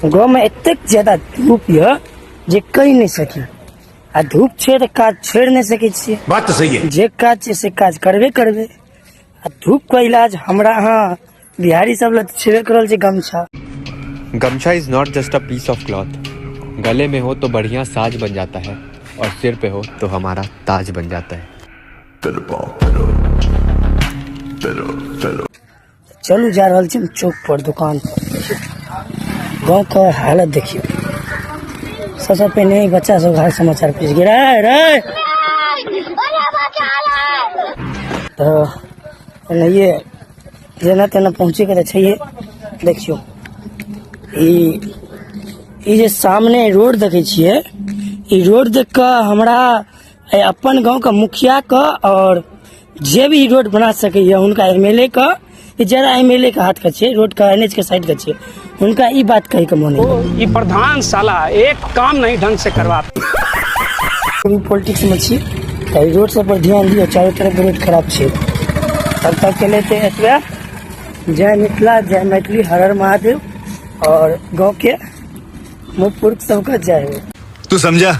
गाँवमे एतेक ज्यादा धूप यऽ जे कहि नहि सकी। आ धूप छै तऽ काज छोड़ि नहि सकै छियै। बात तो सही है। जे काज छै से काज करबे करबै। आ धूपके इलाज हमरा अहाँ बिहारी सब लए तऽ छेबे करल छै गमछा। Gamchha is not just a piece of cloth. गले में हो तो बढ़िया साज बन जाता है और सिर पे हो तो हमारा ताज बन जाता है। चलू जा रहल छी हम चौक पर दुकान पर। गाँव के हालत देखियौ। सबसँ पहिने ई बच्चा सब हाल समाचार पूछि गेल रे रे। तऽ एनाहिए जेना तेना पहुँचैके तऽ छैहे। देखियौ ई ई जे सामने रोड देखै छियै, ई रोड देख कऽ हमरा अपन गाँवके मुखियाके आओर जे भी रोड बना सकैए हुनका एम एल ए के, ई ज्यादा एम एल ए के हाथके छै रोडके, एन एच के साइडके छै, हुनका ई बात कहैके मोन होइए। ई प्रधान साला एक काम नहीं ढंग से करवा। अभी पॉलिटिक्समे छी तऽ एहि रोड सब पर ध्यान दियौ, चारू तरफ रोड खराब छै। तब तक के लिए एतबे। जय मिथिला, जय मैथिली, हर हर महादेव और गाँव के मुँह पुरुष सबके जय हो। तू समझा?